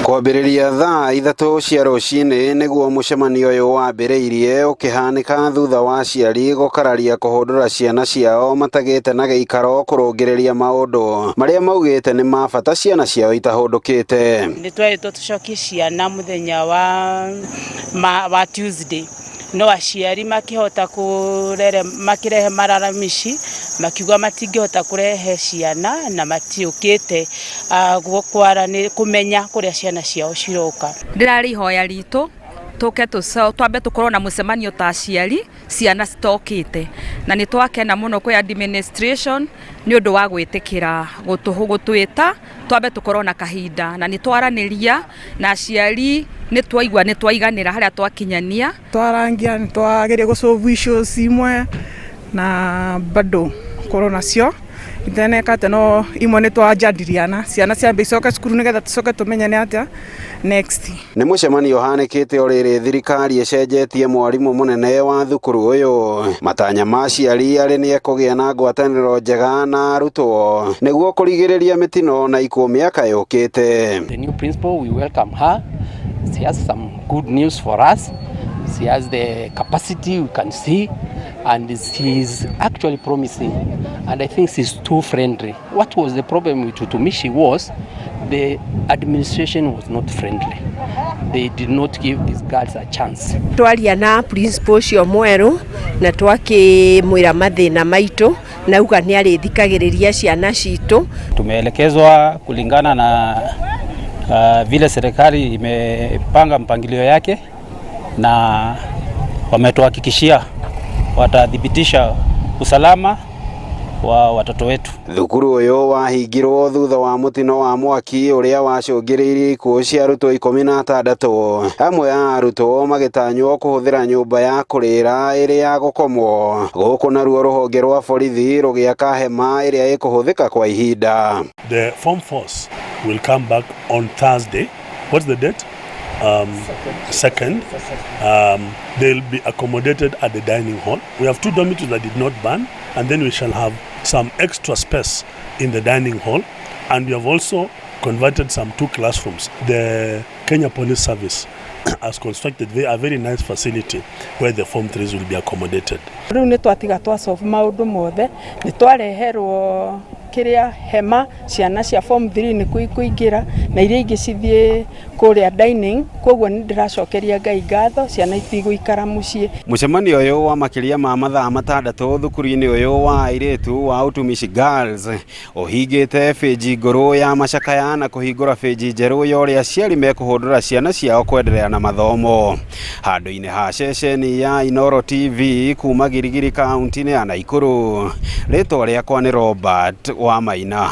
Kwambĩrĩria thaa 3 cia rũcinĩ nĩguo mũcemanio ũyũ wambĩrĩirie, ũkĩhanĩka thutha wa aciari gũkararia kũhũndũra ciana ciao matagĩte na gĩikaro kũrũngĩrĩria maũndũ marĩa maugĩte nĩ ma bata ciana ciao itahũndũkĩte. Nĩ twerĩtwo tũcokie ciana mũthenya wa Tuesday, no aciari makĩhota kũrere makĩrehe malalamishi, makiuga matingĩhota kũrehe ciana na matiũkĩte kũmenya kũrĩa ciana ciao ciroka. Ndĩrarĩ ihoya ritũ tũke twambe tũkorwo na mũcemanio ta aciari ciana citokĩte, na nĩ twakena mũno kwĩ administration nĩ ũndũ wa gwĩtĩkĩra gũtwĩta twambe tũkorwo na kahinda, na nĩ twaranĩria na aciari, nĩ twaigua nĩ twaiganĩra harĩa twakinyania. Twarangia nĩ twageria gũ solve issues imwe na bado korwo nacio itenekate, no imwe nĩ twajadiliana ciana ciambe icoke cukuru nĩgetha tũcoke tũmenye nĩ atĩa next. Nĩ mũcemanio ũhanĩkĩte o rĩrĩ thirikari ĩcenjetie mwarimũ mũnene wa thukuru ũyũ. Matanya ma aciari arĩ nĩ ekũgĩa na ngwatanĩro njega na arutwo nĩguo kũrigĩrĩria mĩtino na ikuũ mĩaka yũkĩte. The new principal, we welcome her. She has some good news for us. She has the capacity, we can see, and she's actually promising. And I think she's too friendly. What was the problem with Utumishi was the administration was not friendly. They did not give these girls a chance. Twaria na principal ũcio mwerũ na twakĩmwĩra mathĩna maitũ, na uga nĩ arĩthikagĩrĩria ciana citũ. Tumeelekezwa kulingana na vile serikali imepanga mpangilio yake, na wametuhakikishia watathibitisha usalama wa watoto wetu. Thukuru ũyũ wahingirwo thutha wa mũtino wa mwaki ũrĩa wacũngĩrĩirie ikuũ cia arutwo 16, amwe a arutwo magĩtanywo kũhũthĩra nyũmba ya kũrĩra ĩrĩ ya gũkomwo, gũkũ naruo rũhonge rwa borithi rũgĩaka hema ĩrĩa ĩkũhũthĩka kwa ihinda. The form fours will come back on Thursday. What's the date? Second. They'll be accommodated at the dining hall. We have two dormitories that did not burn, and then we shall have some extra space in the dining hall. And we have also converted some two classrooms. The Kenya Police Service has constructed a very nice facility where the form threes will be accommodated. Rĩu nĩ twatiga twa solve maũndũ mothe, nĩ twareherwo kĩrĩa hema, ciana cia form 3 nĩ kũingĩra na iria ingĩ cithiĩ kũrĩa dining, koguo nĩ ndĩracokeria Ngai ngatho, ciana itigũikara mũciĩ. Mũcemanio ũyũ wa makĩria ma mathaa 6 thukuru-inĩ ũyũ wa airĩtu wa Utumishi Girls ũhingĩte bĩnji ngũrũ ya macakaya na kũhingũra bĩnji njerũ ya ũrĩa aciari mekũhũndũra ciana ciao kwenderea na mathomo. Handũ-inĩ ha ceceni ya Inooro TV kuma Girigiri, kaunti-inĩ ya Nakuru, rĩtwa rĩakwa nĩ Robert Wamaina.